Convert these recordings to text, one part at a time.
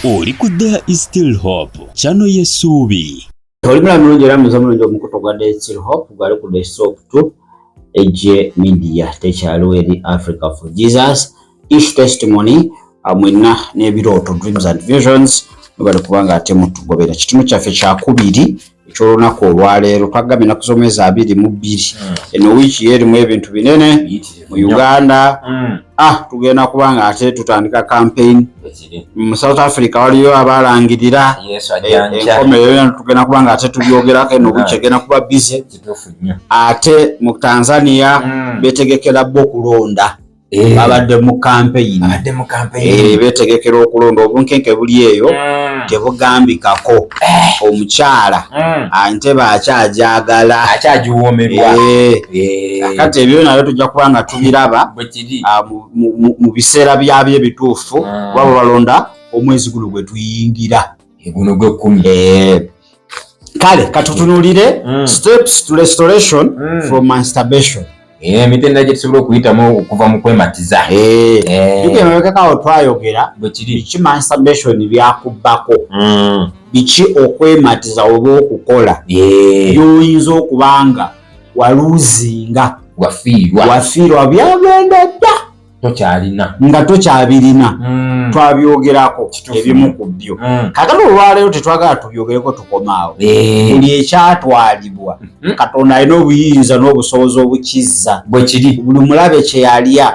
Oli ku There is Still Hope, channel y'essuubi. Oli mulamu mulungi era muze mulungi omukutu gwa The Still Hope gwali ku The Stop 2 AJ Media tekyaliwo eri Africa for Jesus Ish Testimony, mwenna n'ebirooto, Dreams and Visions, mwebale kubanga ate mutugobera. Kitundu kyaffe kyakubiri eky'olunaku olwaleero. Twagambye ennaku z'omwezi 22. Eno wiiki yeerimu ebintu binene mu Uganda. Tugenda kubanga ate tutandika campaign mu South Africa, waliyo abalangirira enkomerero. Tugenda kubanga ate tubyogerako. Eno wiiki egenda kuba busy. Ate mu Tanzania betegekera bo okulonda, babadde mu campaign, betegekera okulonda. Obunkenke buli eyo tebugambikako. Omukyala Entebbe akyajagala. Akyagiwoomerwa. Kati ebyo nabyo tujja kuba nga tubiraba mu biseera byabyo ebituufu, kuba bwe balonda omwezi guno gwe tuyingira. Guno gwekumi. Kale katutunulire steps to restoration from masturbation. Emitendera gye tusobola okuyitamu okuva mu kwematiza. Emabegakawo twayogera biki masturbation byakubbako, biki okwematiza oba okukola byoyinza okuba nga waluuzinga. Wafiirwa. Wafiirwa, byagenda dda. Tokyalina. Nga tokyabirina. Twabyogerako ebimu ku byo. Kakati olwaleero tetwagala tubyogereko, tukomaawo. Buli ekyatwalibwa, Katonda alina obuyinza n'obusobozi obukizza. Bwekiri. Buli mulabe kyeyalya,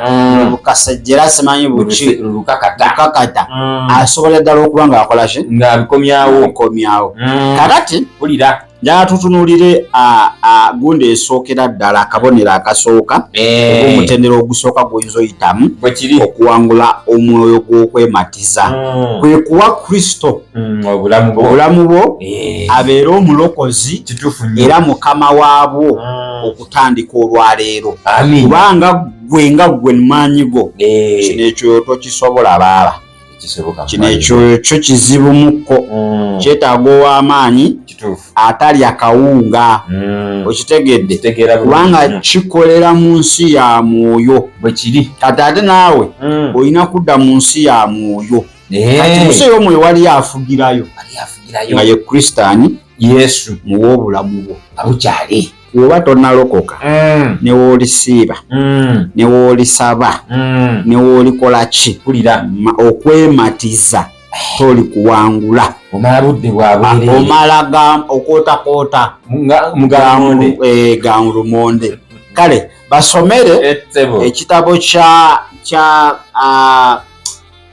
bukasejjera, simanyi buki, lukakata, bukakata, asobola ddala okuba nga akola ki? Ng'abikomyawo. Abikomyawo. Kakati mpulira. Njagala tutunuulire gundi esookera ddala, akabonero akasooka oba omutendera ogusooka gw'oyinza oyitamu Bwekiri. okuwangula omwoyo gw'okwematiza, kwe kuwa Kristo Obulamu bwo. obulamu bwo, abeere omulokozi Kituufu nnyo. era mukama waabwo okutandika olwaleero. Amiina. Kubanga gwe nga gwe maanyi go, kino ekyoyo tokisobola baaba. Kisoboka. Kino ekyoyo kyo kizibumukko, kyetaaga ow'amaanyi atalya kawunga. Okitegedde? Kitegeera bulungi Kubanga nnyo. kikolera mu nsi ya mwoyo. Bwekiri. Kati ate naawe olina kudda mu nsi ya mwoyo. Kati mu nsi ey'omwoyo waliyo afugirayo, Wali afugirayo. nga ye Kristaani. Yesu. Muwe obulamu bwo. Abukyali. Bw'oba tonnalokoka, ne w'olisiiba, ne w'olisaba, ne w'olikola ki, Mpulira. Okwematiza toli kuwangula. Omala budde bwa bwereere. Omala ga okootakoota. Mugamonde. Gangurumonde. Kale basomere Etsebo. ekitabo kya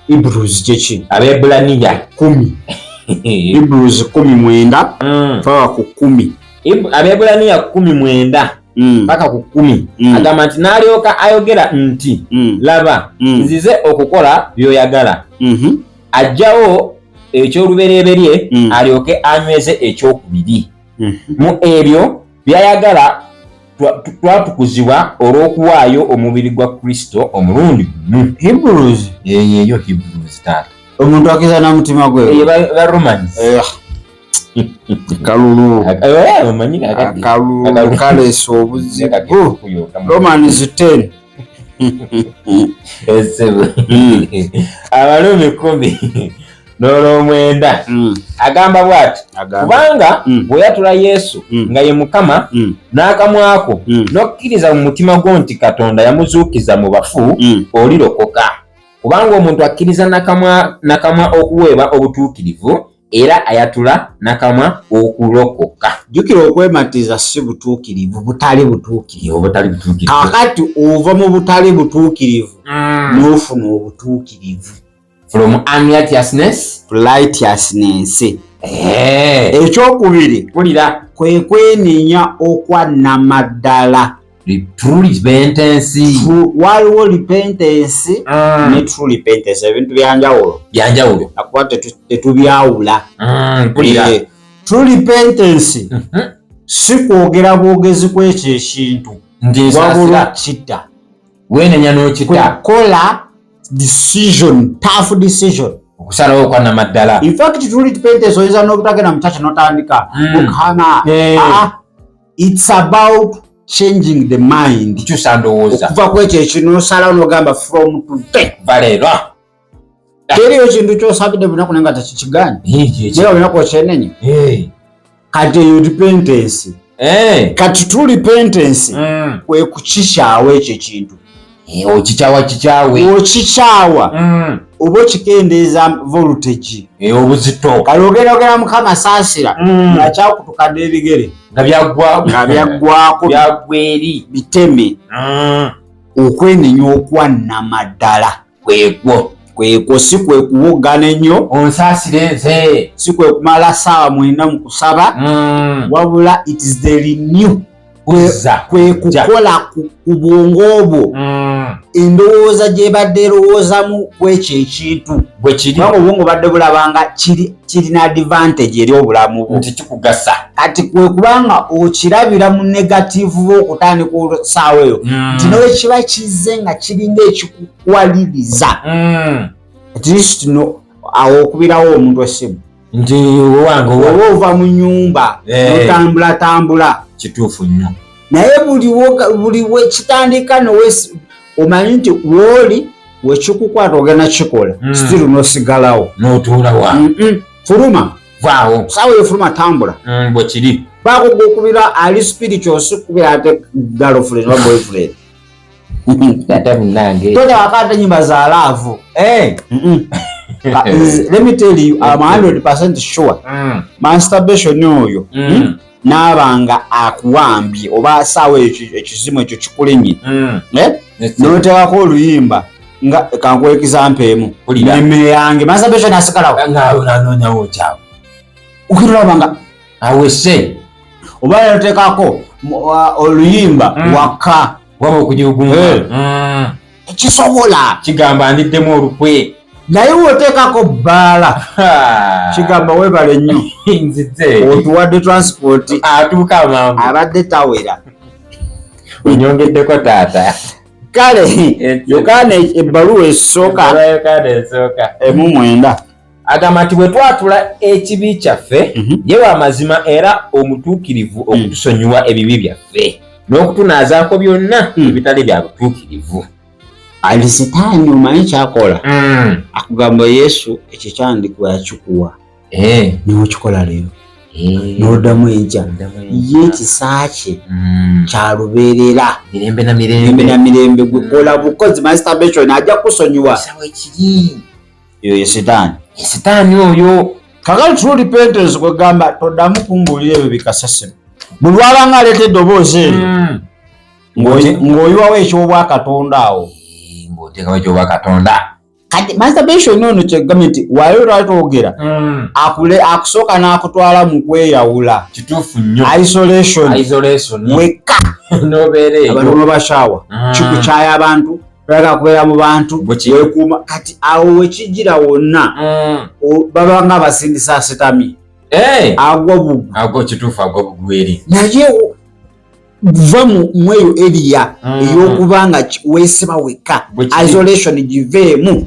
Hebrews kyeki? Abeebulaniya. 10, Hebrews 19, paka ku 10. Abeebulaniya 19 paka ku 10. Agamba nti, n'alyoka ayogera nti, "Laba, nzize okukola by'oyagala." Ajjawo ekyolubereberye, alyoke anyweze ekyokubiri. Mu ebyo byayagala twatukuzibwa olw'okuwaayo omubiri gwa Kristo omulundi gumu. Hebrews. Eyo Hebrews, taata. Omuntu akkiriza n'omutima gwe. Eyo ba Romans. Kalulu. Omanyi kakati. Akalulu Akalulu. kaleese obuzibu. Romans 10. Esebo. Abalumi 19 agamba bw'ati, Agamba. "Kubanga bw'oyatula Yesu nga ye Mukama n'akamwako, n'okkiriza mu mutima gwo nti Katonda yamuzuukiza mu bafu, olirokoka. Kubanga omuntu akkiriza nakamwa okuweebwa obutuukirivu, era ayatula nakamwa okulokoka." Jjukira, okwematiza si butuukirivu, butali butuukirivu. Obutali butuukirivu. Kakati ova mu butali butuukirivu n'ofuna obutuukirivu. From unrighteousness righteousness. Ekyokubiri Mpulira. kwe kwenenya okwa nnamaddala. True repentance. Waliwo repentance ne true repentance, ebintu byanjawulo. Byanjawulo. Akuba tetubyawula. Mpulira. True repentance si kwogera bwogezi kwekyo ekintu, Nti wabula nsaasira. kita. Weenenya n'okita. Kukola decision, tough decision. Okusalawo okwa nnamaddala. In fact, true repentance oyinza n'obutagenda mu church n'otandika "Mukama." Ah, it's about changing the mind. Kukyusa ndowooza. Okuva ku ekyo ekintu nosalawo n'ogamba, "From today." Kuva leero. Teriyo kintu kyosabidde bunaku naye nga tekikiganye, naye olunaku okyenenya. Kati eyo repentance. Kati true repentance kwe kukikyawa ekyo ekintu. Okikyawa kikyawe. Okikyawa oba okikendeeza voltage. Obuzito. Kale ogenda ogenda Mukama saasira nga kyakutuka n'ebigere nga byaggwako, nga byaggwako, byaggwa eri biteme. Okwenenya okwannamaddala kwekwo. Kwekwo, si kwe kuwoggana ennyo. Onsaasire nze. Si kwe kumala ssaawa 9 mu kusaba, wabula it is the renew. Kuzza. Kwe kukola ku bwongo bwo, endowooza gyebadde erowoozamu kwekyo ekintu. Bwe kiri. Kubanga obwongo badde bulabanga kirina advantage eri obulamu bwo. Nti kikugasa. Kati kwe kubanga okirabira mu negative bwo okutandika olwessaawa eyo, nti nawe kiba kizze nga kiringa ekikukwaliriza, at least no awo okubirawo omuntu essimu. Nti owange. Oba ova mu nyumba notambulatambula. Kituufu nnyo. Naye buli wekitandika nowesi omanyi nti wooli wekikukwata ogenda kikola, still nosigalawo. N'otuulawa. Fuluma. Vaawo. Saawa eyo fuluma, tambula. Bwe kiri. Baako gwokubira ali spiritual, sikubira ate girlfriend oba boyfriend. Ate munange. Totawaka ate nyimba za love. Let me tell you, I'm 100% sure masturbation oyo n'abanga akuwambye oba saawa eyo ekizimu ekyo kikulinye, eh? N'oteekako oluyimba nga kankuwa example emu. Mpulira. Nemme yange masturbation asigalawo. Nga anonyawo kyawe. Ukiraba nga awese. Oba noteekako oluyimba waka. Waba okujugumba. Ekisobola. Kigamba ndiddemu olukwe. Naye woteekako bbaala, kigamba webale nnyo. Nzize. Otuwadde transport. Atuuka amangu. Abadde tawera. Onyongeddeko taata. Kale Yokaana ebbaluwa esooka. Ebbaluwa Yokaana esooka. 1:9. Agamba nti bwe twatula ekibi kyaffe, ye wa mazima era omutuukirivu okutusonyiwa ebibi byaffe n'okutunaazaako byonna ebitali bya butuukirivu. Ali sitaani omanyi kyakola, akugamba Yesu ekyo kyandikuba yakikuwa, niwekikola leero n'oddamu enkya, ye ekisa kye kyalubeerera. Mirembe na mirembe mirembe. Na mirembe. Gwe kola bukozi masturbation, ajja kusonyiwa. Sawa ekiri. Eyo ye sitaani. Sitaani oyo. Kakati true repentance kwegamba toddamu kumbuulira ebyo bikasasiro. Buli lwabanga aleeta eddoboozi eryo, ng'oyiwawo ekyobwakatonda awo. Ng'oteekawo ekyobwakatonda. Kati masturbation ono kyegambye nti wali olwatwogera, akule akusooka n'akutwala mu kweyawula. Kituufu nnyo. Isolation. Isolation. Wekka. N'obeera eyo. Abantu nobashawa, kikukyaya abantu, toyagala kubeera mu bantu. Bwe kiri. Weekuuma. Kati awo wekijjira wonna, baba nga abasindisa asetami, agwa bugwi. Agwo kituufu, agwa bugweri. Naye va mu eyo area ey'okuba nga weesiba wekka. Bwe kiri. Isolation giveemu.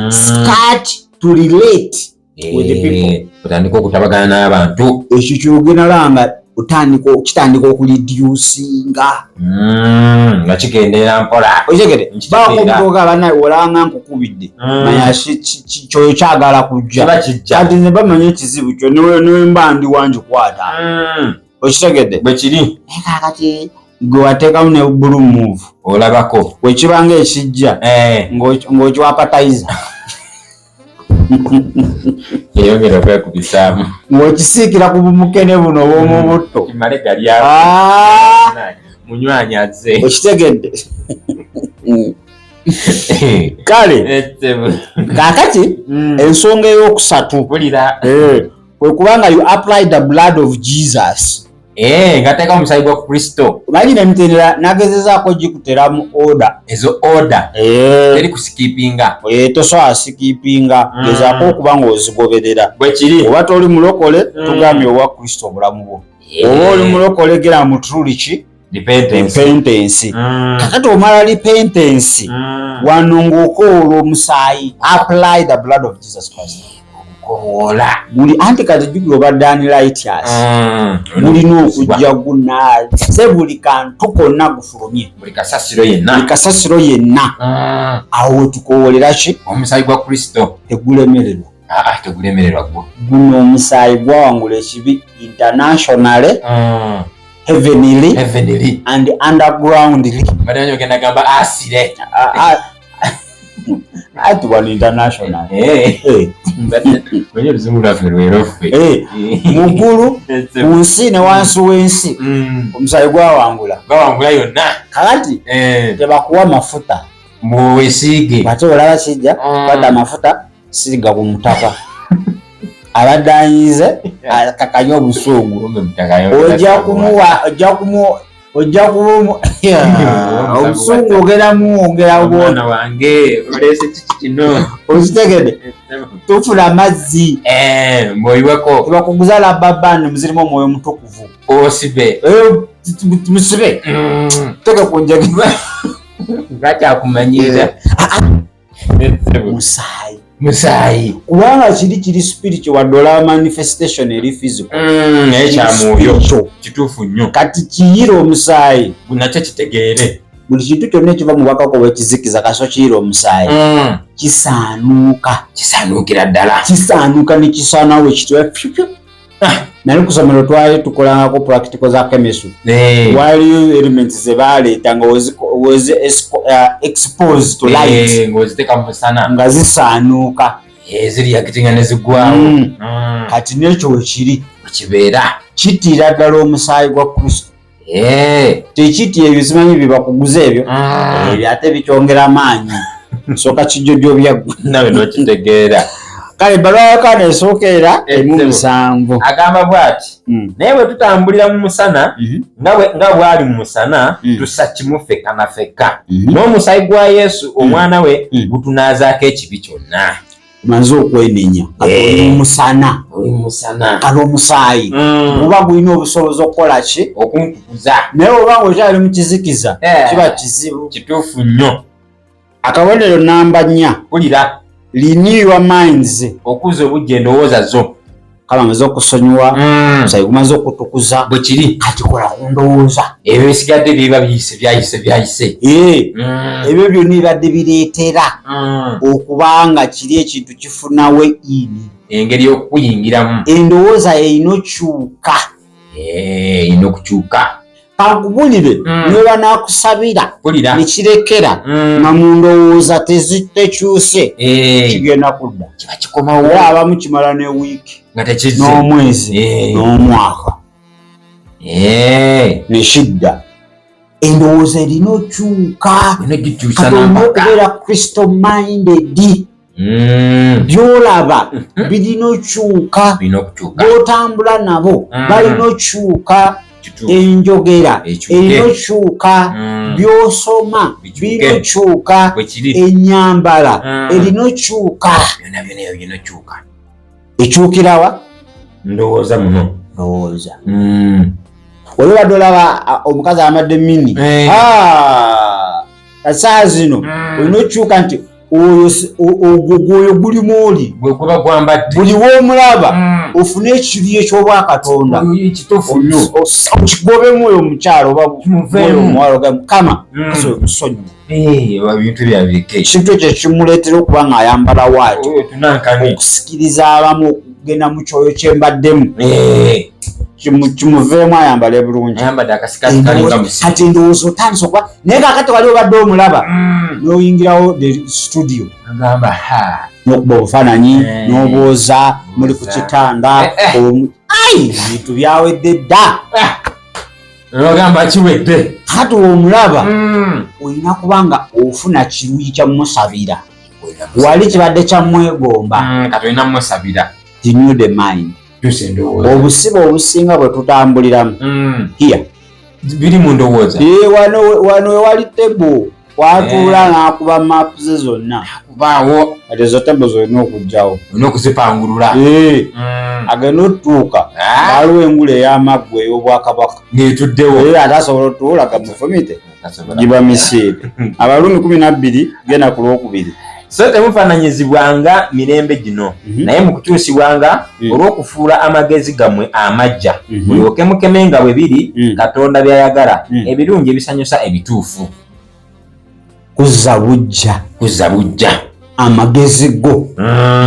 Start to relate with the people. Otandika okutabagana n'abantu. Ekyo kyogenda nga otandika kitandika okureducinga. Nga kigendeera mpola. Okitegere? Nkitegeera. Baako omutoga banaye olanga nkukubidde, manya kyoyo kyagala kujja. Kiba kijja. Kati nze bamanyi ekizibu kyo, niwe mba ndi wangikwata. Okitegedde? Bwe kiri. Naye kaakati gwe wateekamu ne blue move. Olabako. Wekibanga ekijja, ng'okiwapatayiza. Eyongera okwekubisaamu. Ng'okisiikira ku bumukene buno obw'omu butto. Kimale galyawo. Munywanyi azze. Okitegedde? Kale kaakati ensonga eyokusatu. Mpulira. Kwe kubanga you apply the blood of Jesus. Ngateeka omusaayi gwa Kristo. Omanyi nemitendera nagezezaako gikutera mu order. Ezo order. Teri kuskippinga. Tosobola skippinga. Gezaako okuba ng'ozigoberera. Bwe kiri. Oba toli mulokole, tugambye owa Kristo obulamu bwo. Oba oli mulokole, gera mu true ki? Repentance. Repentance. Kakati omala repentance, wano ng'okoola omusaayi, apply the blood of Jesus Christ. Okukowoola. Guli anti kati jjukira obadde unrighteous, gulina okujja gunaaze buli kantu konna gufulumye. Buli kasasiro yenna. Buli kasasiro yenna. Awo wetukowoolera ki? Omusaayi gwa Kristo. Tegulemererwa. Aa, tegulemererwa gwo. Guno omusaayi gwawangula ekibi internationally, heavenly, heavenly and undergroundly. Mbadde ogenda gamba asire. Ati wano international. Manyi oluzungu lwaffe lweroffe. Muggulu, ku nsi ne wansi w'ensi, omusaayi gwawangula. Gwawangula yonna. Kakati tebakuwa mafuta Mwesiige. Ate olaba kijja kwata amafuta, siiga ku mutaka abadde anyiize, akakanye obusungu. Ojja kumuwa, ojja kumuwa, ojja kuba obusungu ogenda muwongera. Omwana wange oleese kiki kino? Okitegedde? Tufuna amazzi. Mboyiweko. Tebakuguza rubber band muzirimu omwoyo omutukuvu. Osibe. Musibe, teke ku njegere. Lwakyakumanyiira. Musaayi. Musaayi. Kubanga kiri spiritual, wadde olaba manifestation eri physical. Naye kyamwoyo. Spiritual. Kituufu nnyo. Kati kiyira omusaayi. Nakyo kitegeere. Buli kintu kyonna ekiva mu bwakabaka obwekizikiza, kaso kiyira omusaayi, kisaanuuka. Kisaanuukira ddala. Kisaanuuka ne kisaanawo ekitwa. Nali ku ssomero, twali tukolangako practical za chemistry. Waliyo elements ze baleeta nga wozi expose to light, Ng'oziteeka mu musana, nga zisaanuuka. Ziriyakitinga ne ziggwawo. Kati n'ekyo wekiri. Kibeera. Kitiira ddala omusaayi gwa Kristo. Tekiti ebyo simanyi byebakuguza ebyo. Ebyo ate bikyongera amaanyi, sooka kijojobya. Nawe n'okitegeera. Kale, ebbaluwa ya Yokaana esooka era 1:7. Agamba bw'ati: "Naye bwe tutambulira mu musana, nga bw'ali mu musana, tussa kimu ffekka na ffekka, n'omusaayi gwa Yesu omwana we gutunaazaako ekibi kyonna." Omaze okwenenya, kati oli mu musana. Oli mu musana. Kale omusaayi guba gulina obusobozi okukola ki? Okuntukuza. Naye oba nga okyali mu kizikiza, kiba kizibu. Kituufu nnyo. Akabonero namba 4. Mpulira. Renew your minds. Okuzza obujja endowooza zo. Kale amaze okusonyiwa, omusaayi gumaze okutukuza. Bwe kiri. Kati kola ku ndowooza. Ebyo bisigadde biba biyise, byayise, byayise. Ebyo byonna ebibadde bireetera okubanga kiri ekintu kifunawe ini. Engeri y'okukuyingiramu. Endowooza erina okyuka. Erina okukyuka. Kankubulire, ne banaakusabira Mpulira. nekirekera nga mu ndowooza tekyuse, kigenda kudda. Kiba kikomawo. Era abamu kimala ne wiiki, nga tekizze, n'omwezi, n'omwaka, nekidda. Endowooza erina okyuka. Erina ogikyusa. Kati olina Nampaka. okubeera Kristo minded. Byolaba birina okyuka. Birina okukyuka. B'otambula nabo balina okyuka. Kituufu. Enjogera Ekyuke. erina okyuka. Byosoma Bikyuke. birina okyuka. Bwe kiri. Enyambala erina okyuka. Byonna byonna ebyo birina okyuka. Ekyukirawa? Ndowooza muno. Ndowooza. Oli badde olaba omukazi ayambadde mini. Kasaa zino olina okyuka nti oyo ogwo gwoyo gulimu oli. Gwe guba gwambadde. Buli woomulaba ofune ekiryo eky'obwakatonda. Oyo kituufu nnyo. Okigobemu oyo omukyalo oba Kimuveemu. oyo omuwala, ogambe, Mukama, kasi oyo musonyiwe. Oba bintu byabireke. Ekintu ekyo kimuleetera okuba ng'ayambala waatyo, Oyo tunankani. okusikiriza abamu okugenda mu kyoyo kyembaddemu. Kimuveemu ayambale bulungi. Ayambadde akasikasi kalinga musi. Kati ndowooza otandise okuba naye kakati wali obadde omulaba n'oyingirawo the studio, Agamba ha. n'okuba obufaananyi, n'obwoza muli ku Bwoza. kitanda. Ai, ebintu byawedde dda. Ogamba kiwedde. Kati omulaba, olina kuba nga ofuna kiruyi kya musabira, wali kibadde kya mwegomba. Kati olina musabira. Renew the mind. Kyusa endowooza. Obusibe obusinga bwe tutambuliramu here Biri mu ndowooza. Wano wewali table watuula n'akuba mapu ze zonna. Kubaawo. Kati ezo table zolina okugjawo. Olina okuzipangulula. Agenda otutuuka, waliwo engule ey'amaggwa ey'obwakabaka ng'etuddewo. Ate asobola otuula gamufumite giba misiire. Abaluumi 12, genda ku lwokubiri. So temufaananyizibwanga mirembe gino, naye mu kukyusibwanga olw'okufuula amagezi gammwe amajja, mulyoke mukeme nga bwe biri Katonda by'ayagala, ebirungi, ebisanyusa, ebituufu. Kuzza bujja. Kuzza bujja. Amagezi go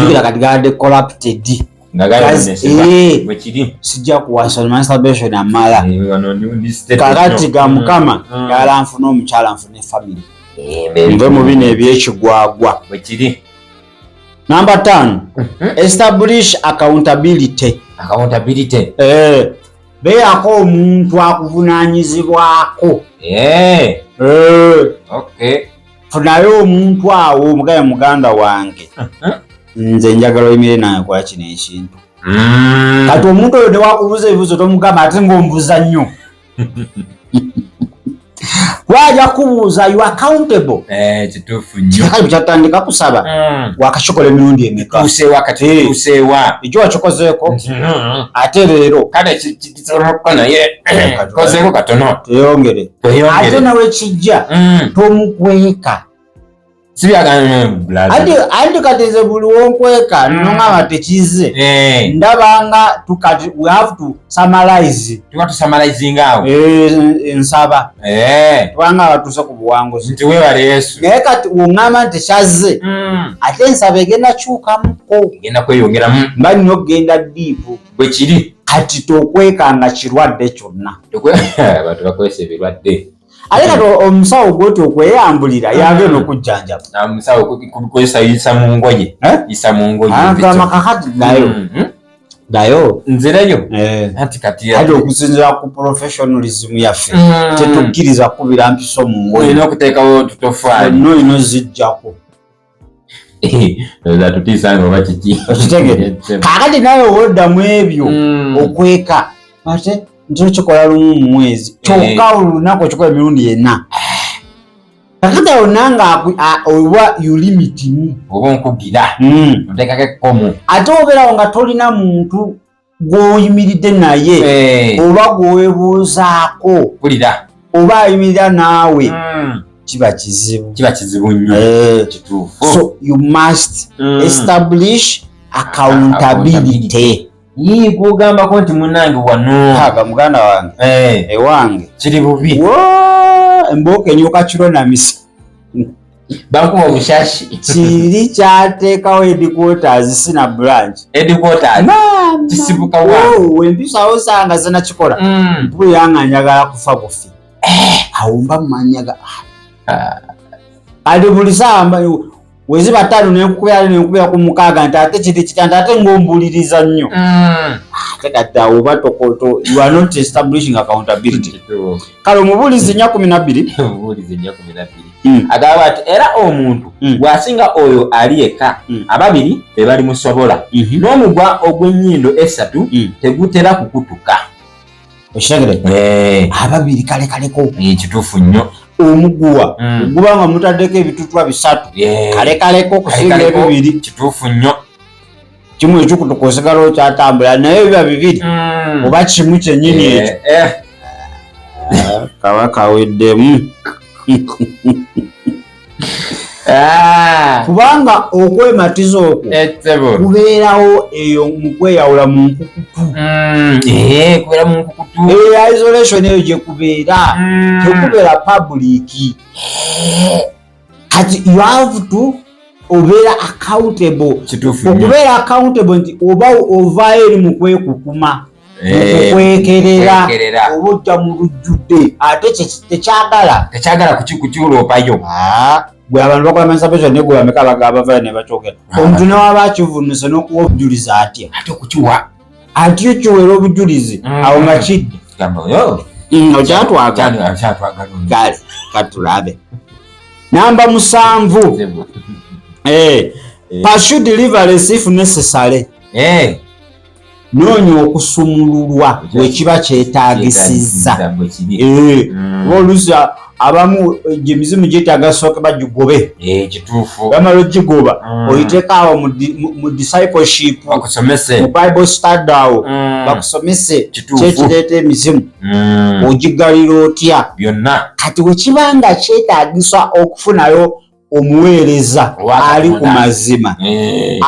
jukira kati gabadde corrupted. Nga gayononesebwa. Eh. Bwekiri. Sijja kuwasa, masturbation amala. Eh, wano ndi state Kakati nnyo. ga Mukama, yala nfune omukyala, nfune family, nve mu bino ebyekigwagwa. Bwekiri. Namba 5, establish accountability. Accountability. Eh, beerako omuntu akuvunanyizibwako. Eh, funayo omuntu awo mugaye, muganda wange, nze njagala oyimire nange kola kino ekintu. Kati omuntu oyo newakubuuza ebibuuzo, tomugamba ate ngaombuuza nnyo. Wajja kubuuza, you accountable. Eh, kituufu nnyo. Kale bwekyatandika kusaba, wakakikola emirundi emeka? Tuuseewa kati? Eh. Tuuseewa? Ekyo wakikozeeko ate leero? Kale kisobola, naye kozeeko katono. Teyongere ate. Tweyongere. Nawe kijja, tomukweka. Sibyagana. Anti kati nze buli wonkweka, nongamba tekize, ndabanga kati we have to summarize. Tuba tusummarizinga awo. Eh, nsaba tubanga abatuuse ku buwanguzi. Nti weebale Yesu. Naye kati woŋŋamba nti kyazze, ate ensaba egenda kyukamuko. Egenda kweyongeramu. Mba nnyo okugenda deep. Bwe kiri. Kati tokwekanga kirwadde kyonna. Abantu bakwesa ebirwadde. Ate kati omusawo gwoti okweyambulira yagenda okujjanjaba. Omusawo kukozesa yisa mu ngoye. Eh? Yisa mu ngoye. Agamba kakati nayo nayo. Nzirayo. Eh. Anti kati Kati okusinziira ku professionalism yaffe, tetukkiriza kubira mpiso mu ngoye. Olina okuteekawo tutofaali. Onna olina ozijjako. Olowooza tutiisa nga oba kiki? Okitegedde? Kaakati nawe woddamu ebyo, okweka ate nti okikola lumu mu mwezi, kyokka olunaku okikola emirundi ena. Kakati awo nange oba you limit me. Oba onkugira, oteekako ekkomo. Ate obeerawo nga tolina muntu gw'oyimiridde naye, oba gweweebuuzaako, Mpulira. oba ayimirira naawe, kiba kizibu. Kiba kizibu nnyo. Eh, Kituufu. so you must establish accountability. Yii, gwogambako nti munnange wano. Aga muganda wange, ewange kiri bubi. Wo, embooka enyuka kiro namisa. Bankuba obushashi. Kiri kyateekawo headquarters, sina branch. Headquarters kisibuka wa? Wempisawo sanga zinakikola, mpulira nga njagala kufa bufi. Awo mba mumanyaga. Ati buli saawa weziba 5 nenkukubira, nenkubira ku 6 nti ate kiri kitya, nti ate ng'ombuliriza nnyo. Ate kati awo oba tokoto, you are not establishing accountability. Kituufu. Kale Omubuulizi 4:12. Omubuulizi 4:12 agamba ati era omuntu bw'asinga oyo ali yekka, ababiri be balimusobola, n'omugwa ogw'ennyindo esatu tegutera kukutuka. Okitegere? Ababiri kale kaleko. Kituufu nnyo. Omuguwa guba nga mutaddeko ebitutwa bisatu, kale kaleko okusinga Kale kaleko. ebibiri. Kituufu nnyo. Kimu ekikutuka osigala okyatambula, naye biba bibiri oba kimu kyennyini ekyo, kaba kaweddemu. Kubanga okwematiza okwo Etsebo. kubeerawo eyo mu kweyawula mu nkukutu. Eh, kubeera mu nkukutu. Eyo isolation eyo gye kubeera, tekubeera public. Kati you have to obeera accountable. Kituufu nnyo. Okubeera accountable nti oba ovaayo eri mu kwekukuma, mukukwekerera, Kwekerera. oba ojja mu lujjudde, ate tekyagala. Tekyagala kukikuloopayo. Ah, gwe abantu bakola masturbation, naye gwe bameka abagaba bavayo ne bakyogera? Omuntu newaba akivunuse n'okuwa obujulizi atya? Ate okukiwa. Ate okiwera obujulizi, awo nga kidde. Gamba oyo Okyatwagala. Kyatwagala. Kale katulabe namba 7. Eh, pursue deliverance if necessary. Noonya okusumululwa bwe kiba kyetaagisizza. Bwekiri. Eh, oba oluusi abamu gye mizimu gyetaaga sooke bagigobe. Kituufu. Bamala ogigoba, oyiteeko awo mu discipleship, bakusomese, mu Bible study awo, bakusomese kyekireeta emizimu, ogigalira otya. Byonna. Kati wekiba nga kyetaagisa okufunayo omuweereza Owa ali ku Katonda. mazima,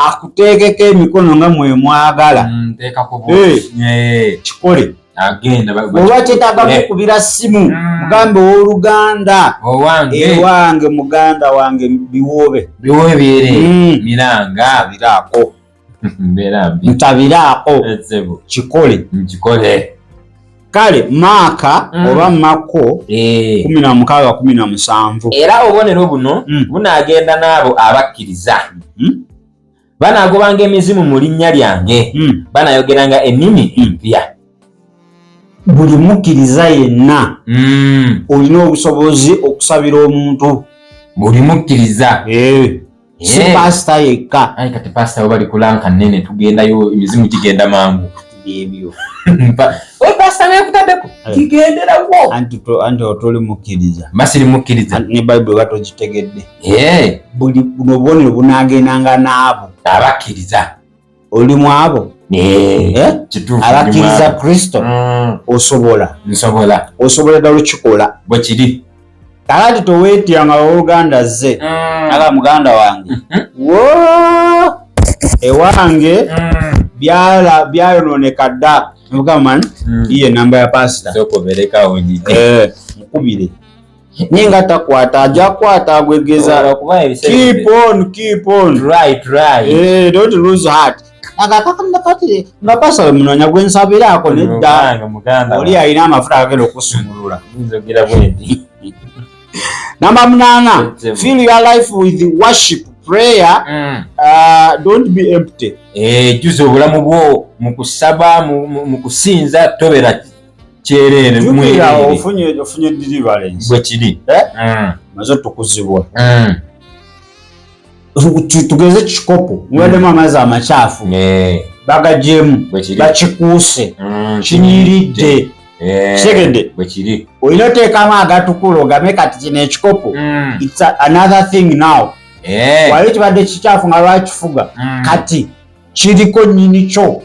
akuteekeko emikono nga mwe mwagala, Nteekako Eh. Eh. kikole. Oba kyetaaga kukubira ssimu, mugambe owooluganda ewange, muganda wange, biwoobe biwoobe byere, miranga biraako, ntabiraako, kikole nkikole. Kale Maaka oba Makko 16:17. Era obubonero buno bunaagenda n'abo abakkiriza, banaagobanga emizimu mu linnya lyange, banaayogeranga ennimi empya. Buli mukkiriza yenna olina obusobozi okusabira omuntu. Buli mukkiriza. Si pasita yekka. Ayi kati pasita we bali kulanka nnene, tugendayo emizimu gigenda mangu. Ebyo pasita nekutaddeko kigenderawo. Anti otoli mukkiriza. Masiri mukkiriza. Ne Bayibuli batogitegedde. Buli buno obubonero bunaagendanga n'abo abakkiriza. Oli mu abo abakkiriza Kristo? Osobola. Nsobola. Osobola ddala okikola. Bwe kiri. Kakati toweetya nga owooluganda azze aga muganda wange, wo ewange byayonooneka dda, mugamba iye enamba ya pasita mukubire, naye nga takwata, ajja kukwata agwegeza. Keep on, keep on, don't lose heart. Kati nga pasita munoonya gwensabiraako, nedda, oli alina amafuta agagenda okusumulula. Namba 8, fill your life with worship, prayer, don't be empty. Jjuza obulamu bwo mu kusaba, mu kusinza, tobeera kyereere. Jjukira ofunye deliverance. Bwe kiri. Maze otukuzibwa. Tugeze kikopo mubaddemu amazzi amakyafu, bagagyemu, bakikuuse, kinyiridde. Kitegedde? Olina oteekamu agatukula ogambe kati kino ekikopo, it's another thing now. Wali kibadde kikyafu nga lwakifuga, kati kiriko nnyini kyo.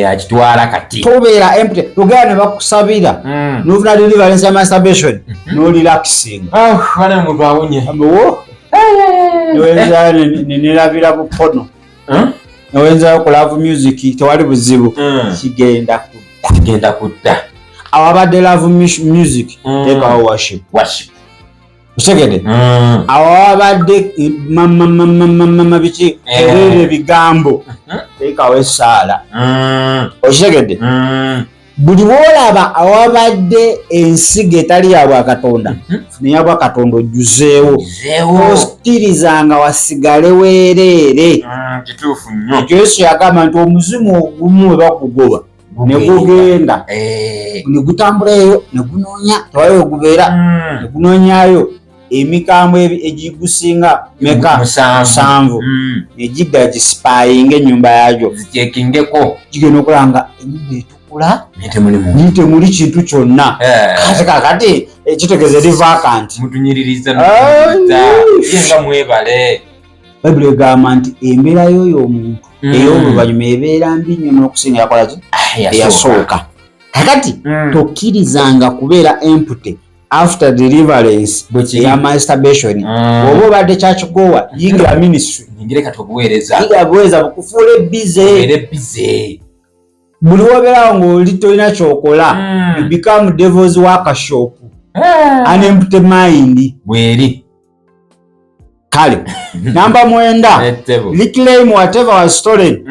Akitwala kati. Tobeera empty. Togenda ne bakusabira nofuna deliverance ya masturbation n'orelaxinga. Bana omuntu awonye. Nerabira bupono, newenzayo ku love music, tewali buzibu, kigenda kudda. Kigenda kudda. Awabadde love music, teekawo worship. Worship. Okitegedde? Awo awabadde mamamamamama biki ereera ebigambo, teekawo essaala. Okitegedde? Buli woolaba awabadde ensigo etali ya bwakatonda, funa eya bwakatonda ojjuzeewo. Okirizanga wasigale weereere. Kituufu nnyo. Ekyo Yesu yagamba nti omuzimu ogumu we bakugoba ne gugenda ne gutambula eyo ne gunoonya tewali we gubeera, ne gunoonyayo emikambwe egigusinga meka? 7. 7. Ne gidda gisipayinga ennyumba yaagyo. Zikyekingeko. Gigenda okulaba nga ennyumba etukula naye temuli muntu, naye temuli kintu kyonna. Kati kakati ekitegeeza eri vacant. Mutunyiririza Ai. ye nga mwebale. Bayibuli egamba nti embeera y'oyo omuntu ey'oluvannyuma ebeera mbi nnyo n'okusinga yakola ki? Eyasooka. Kakati tokkirizanga kubeera empty after deliverance Bwe kiri. eya masturbation. Bw'oba obadde kyakigowa, yingira ministry. Yingire kati obuweereza. Yingira buweereza bukufuule busy. Obeere busy. Buli wobeerawo ng'oli tolina kyokola, you become devil's workshop, an empty mind. Bweri. Kale namba 9, Ettebo. reclaim whatever was stolen.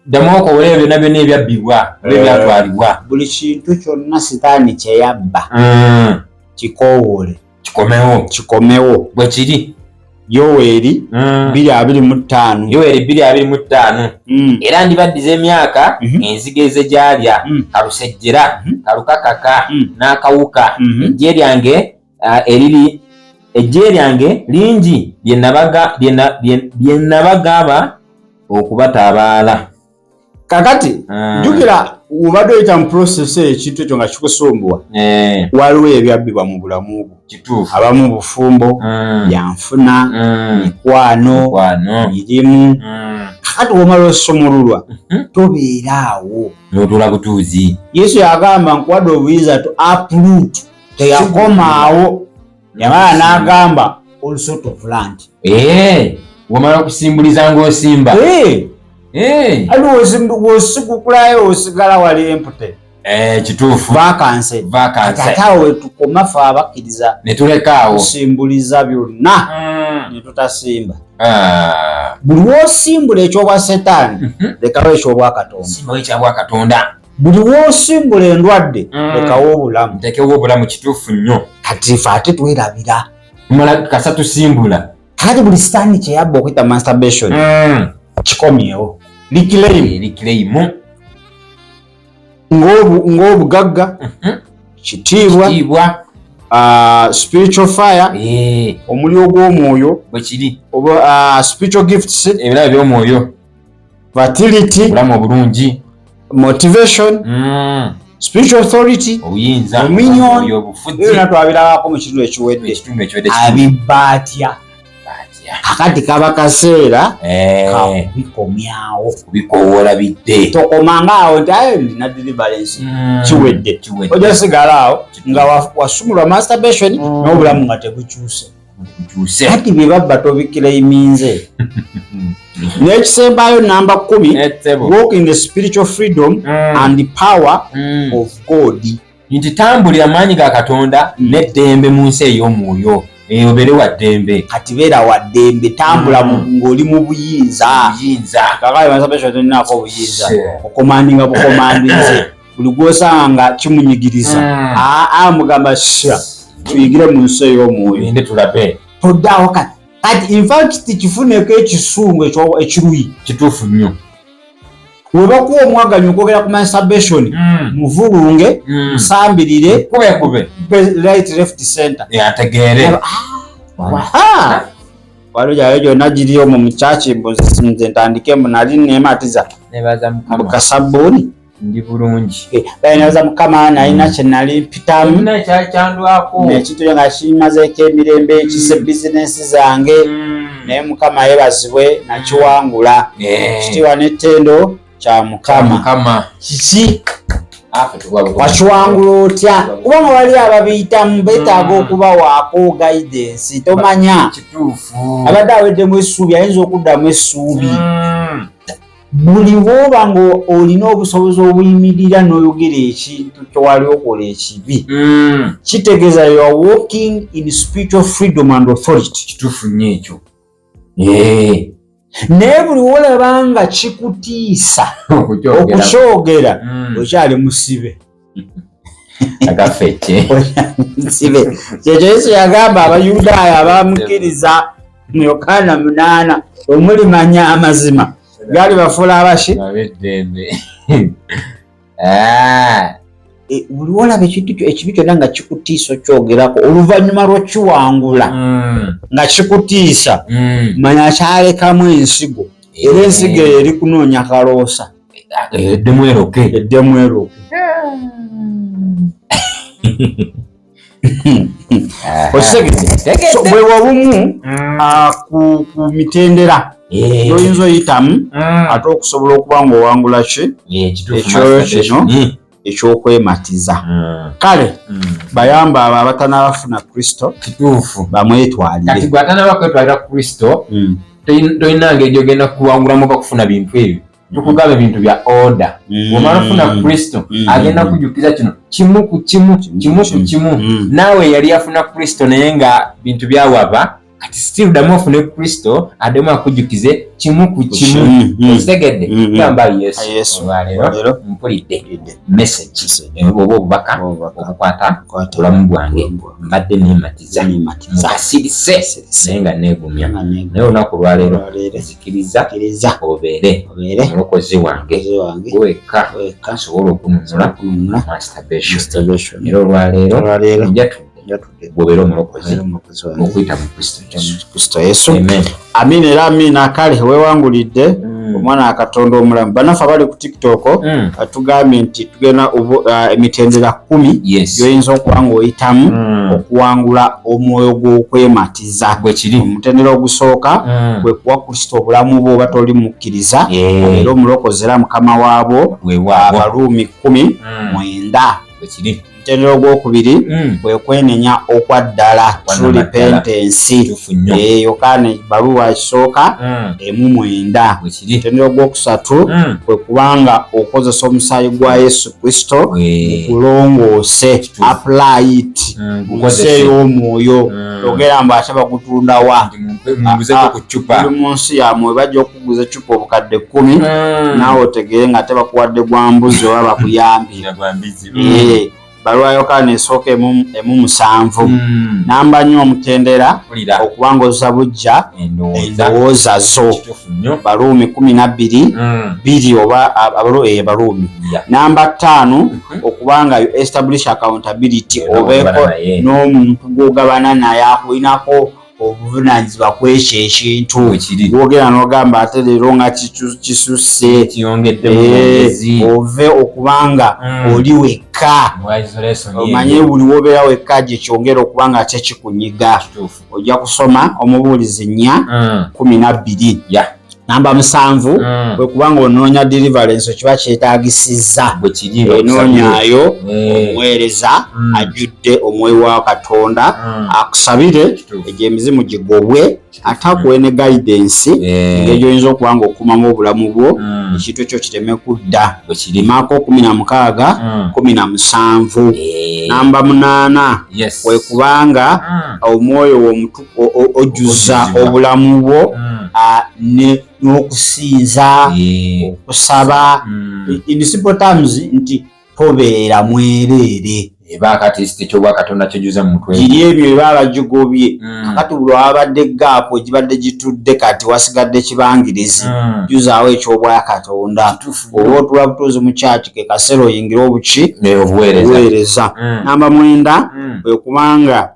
Ddamu okowole ebyo byonna byonna ebyabbibwa oba ebyatwalibwa. Buli kintu kyonna sitaani kyeyabba, kikowoole. Kikomewo. Kikomewo. Bwe kiri. Yoweeri 2:25. Yoweri 2:25. Era ndibaddiza emyaka enzige ze gyalya, kalusejjera, kalukakaka, n'akawuka, eggye lyange eriri eggye lyange lingi lye nabagaba okubatabaala. Kakati jjukira obadde oyita mu process eyo, ekintu ekyo nga kikusumbuwa, waliwo ebyabbibwa mu bulamu bwo. Abamu bufumbo, byanfuna, mikwano, mikwano, mirimu. Kakati womala osumululwa, tobeera awo n'otuula butuuzi. Yesu yagamba, nkuwadde obuyinza to uproot. Teyakomaawo, yamala n'agamba also to plant. Womala okusimbuliza ng'osimba. Ali wosigukulayo osigala wali empty. Kituufu. Vacancy. Vacancy. Ate awo wetukoma ffe abakkiriza ne tulekaawo kusimbuliza byonna ne tutasimba. Buli wosimbula ekyobwa setaani, lekawo ekyobwa Katonda. Simbawo ekyabwa Katonda. Buli wosimbula endwadde, lekawo obulamu. Ntekewo obulamu. Kituufu nnyo. Kati ffe ate twerabira. Tumala kasa tusimbula. Kakati buli sitaani kyeyabba okuyita masturbation kikomyewo, reclaim. Reclaim. Ng'obugagga, kitiibwa, kitiibwa, spiritual fire, omuliro gw'omwoyo, bwe kiri, oba spiritual gifts, ebirabo by'omwoyo, fertility, obulamu obulungi, motivation, spiritual authority, obuyinza, dominion, omwoyo, obufuzi. Byonna twabirabako mu kitundu ekiwedde. Ekitundu ekiwedde. Abibba atya? Atya? Kakati kaba kaseera kakubikomyawo. Kubikowoola bidde. Tokomanga awo nti ayo ndina deliverance, kiwedde. Kiwedde. Ojja sigala awo nga wasumulwa masturbation n'obulamu nga tebukyuse. Bukyuse. Kati bye babba tobiclaiminze. N'ekisembayo, namba 10, Etsebo. walk in the spiritual freedom and the power of God. Nti tambulira amaanyi ga Katonda n'eddembe mu nsi ey'omwoyo. Obeere wa ddembe. Kati beera wa ddembe, tambula ng'oli mu buyinza. Obuyinza. Kakati masturbation tolinaako obuyinza. Sure. Ocommandinga bucommandinze buli gwosanga nga kimunyigiriza. Aa, mugamba sha tuyigire mu nsi ey'omwoyo. Tugende tulabe. Toddaawo. Kati infact kifuneko ekisungu ekiruyi. Kituufu nnyo. We bakuwa omwaganyi okwogera ku masturbation, muvulunge, musambirire, Kube kube. right, left, center. Ategeere. Waliwo gyayo gyonna giri omwo mu kyaki, mbu nze ntandike, mbu nali neematiza Nebaza mbu Mukama. Kasabbuuni. Ndi bulungi. Nebaza Mukama, nalina kye nali mpitamu. Olina ekyakyandwako. Ekintu kyo nga kimazeeko emirembe, kise bizinensi zange, naye Mukama yeebazibwe, nakiwangula. Kitiibwa n'ettendo kya Mukama. Mukama. Kiki? Afe tuba Wakiwangula otya? Kubanga wali ababiyitamu beetaaga okubawaako guidance, tomanya. Kituufu. Abadde aweddemu essuubi ayinza okuddamu essuubi. Buli bw'oba nga olina obusobozi obuyimirira n'oyogera ekintu kyewali okola ekibi, kitegeeza you are walking in spiritual freedom and authority. Kituufu nnyo ekyo. Naye buli wolaba nga kikutiisa Okukyogera. okukyogera, okyali musibe. Agafeke. Musibe. Kyekyo Yesu yagamba Abayudaaya abamukkiriza mu Yokaana 8, omulimanya amazima gaali bafuula abaki? Ab'eddembe. Ah. Buli wolaba ekintu ekibi kyonna nga kikutiisa okyogerako oluvannyuma lw'okiwangula, nga kikutiisa, manya kyalekamu ensigo, era ensigo eyo eri kunoonya kaloosa. Eddemu eroke. Eddemu eroke. Okitegedde? So, bwe obumu ku mitendera gy'oyinza oyitamu ate okusobola okuba ng'owangula ki ekyoyo kino ekyokwematiza. Kale bayamba abo abatanabafuna Kristo Kituufu. Kati bamwetwalire. Gwe atanaba kwetwalira Kristo, tolina ngeri gyogenda kuwangulamu oba kufuna bintu ebyo. Tukugamba ebintu bya order. Bwomala ofuna Kristo, agenda kujjukiza kino kimu ku kimu, kimu ku kimu. Naawe yali afuna Kristo naye nga bintu byawaba, kati still ddamu ofune Kristo, addemu akujjukize kimu ku kimu. Okitegedde? Gamba Yesu, Yesu, olwaleero olwaleero mpulidde message oba obubaka obukwata bulamu bwange. Mbadde neematiza Neematiza. mukasirise naye nga neegumya, naye olunaku olwaleero nzikiriza Kkiriza obeere obeere omulokozi wange. Omulokozi wange. Gwe wekka Wekka nsobola okununula okununula masturbation. Masturbation. Era olwaleero Olwaleero njatudde njatudde gwobeera omulokozi obeere omulokozi wange okuyita mu Kristo Yesu. Kristo Yesu. Amen. Amiina era amiina. Kale weewangulidde omwana wa Katonda omulamu. Bannaffe abali ku TikTok, tugambye nti tugenda emitendera 10 gyoyinza okuba ng'oyitamu okuwangula omwoyo gw'okwematiza. Bwe kiri. Omutendera ogusooka kwe kuwa Kristo obulamu bwo oba toli mukkiriza, era omulokozi era mukama waabwo. Weewaawo. Abaruumi 19. Bwe kiri. Omutendera ogwokubiri kwe kwenenya okwa ddala, true repentance, Yokaana ebbaluwa esooka 1:9. Omutendera ogwokusatu kwe kubanga okozesa omusaayi gwa Yesu Kristo mukulongoose, apply it mu nsi ey'omwoyo. Togera mbu ate bagutundawa, buli mu nsi yamwe bajja okuguza ecupa obukadde 10, naawe otegeere nga ate bakuwadde gwa mbuzi oba bakuyambye. Baluwa Yokaana esooka 1:7. Namba nnyo omutendera okuba nga ozza bujja endowooza zo, Baluumi 12:2 oba Baluumi. Namba 5, okuba nga you establish accountability, obeeko n'omuntu gw'ogabana naye akulinako obuvunanyizibwa ku ekyo ekintu, wogera n'ogamba ate leero nga kisusse, ove okubanga oli wekka, omanye buli wobeera wekka gye kyongera okuba nga ate kikunyiga. Ojja kusoma Omubuulizi 4:12. Namba 7, kwe kubanga onoonya deliverance kiba kyetaagisizza, enoonyaayo omuweereza ajjudde omwoyo wa Katonda akusabire egyo emizimu gigobwe, ate akuwe ne guidance engeri gy'oyinza okuba nga okukumamu obulamu bwo, ekintu ekyo kireme kudda. Maako 16:17. Namba 8, kwe kubanga omwoyo ojjuza obulamu bwo n'okusinza, okusaba. In simple terms nti tobeera mwereere. Giri ebyo eba bagigobye kakati buli wabadde gap egibadde gitudde, kati wasigadde kibangirizi, juzaawo ekyobwakatonda, oba otula butuuzi mu kyaki ke kaseera oyingire obuki obuweereza. Namba 9, kwe kubanga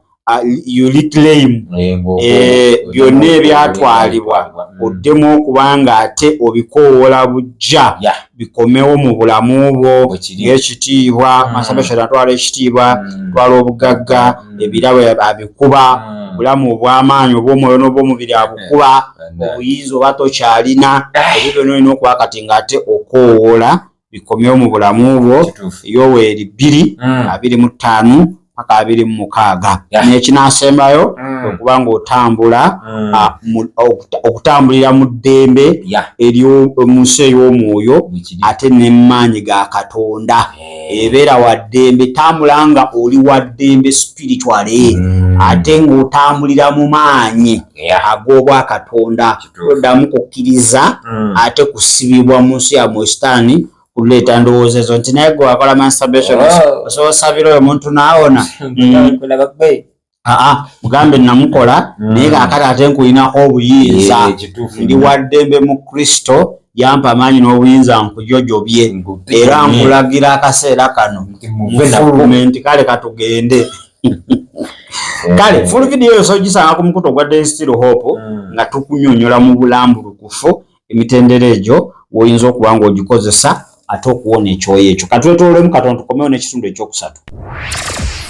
you reclaim byonna ebyatwalibwa, oddemu okubanga ate obikoowola bujja bikomewo mu bulamu bwo, ng'ekitiibwa, masturbation atwala ekitiibwa, twala obugagga, ebirabo abikuba, obulamu obw'amaanyi obw'omwoyo n'obw'omubiri abukuba, obuyinza oba tokyalina, ebyo byonna olina okuba kati ng'ate okoowola bikomewo mu bulamu bwo. Yoweeri 2:25 paka 26. N'ekinaasembayo, okuba nga otambula okutambulira mu ddembe mu nsi ey'omwoyo ate n'emaanyi ga Katonda, ebeera wa ddembe, tambula nga oli wa ddembe spiritually, ate ng'otambulira mu maanyi ag'obwakatonda, toddamu kukkiriza ate kusibibwa mu nsi ya sitaani kuleeta ndowooza ezo nti naye gwe wakola masturbation, osobola osabira oyo omuntu n'awona. Aa, mugambe namukola, naye kaakati ate nkulinako obuyinza, ndi wa ddembe mu Kristo, yampa amaanyi n'obuyinza, nkujojobye era nkulagira akaseera kano mufulume nti kale katugende. Kale full video eyo osobola ogisanga ku mukutu ogwa There Still Hope, nga tukunyonyola mu bulambulukufu emitendera egyo woyinza okuba nga ogikozesa ate okuwona ekyoyo ekyo. Katwetoolemu katono, tukomewo n'ekitundu ekyokusatu.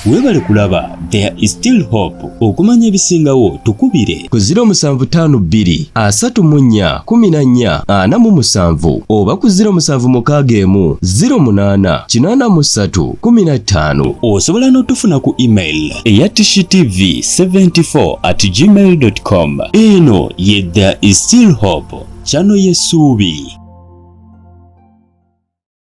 Weebale kulaba There is Still Hope. Okumanya ebisingawo tukubire ku 0752 34 14 47 oba ku 0761 08 83 15. Osobola n'otufuna ku email eya tishtv74@gmail com. Eno ye There is Still Hope, channel y'essuubi.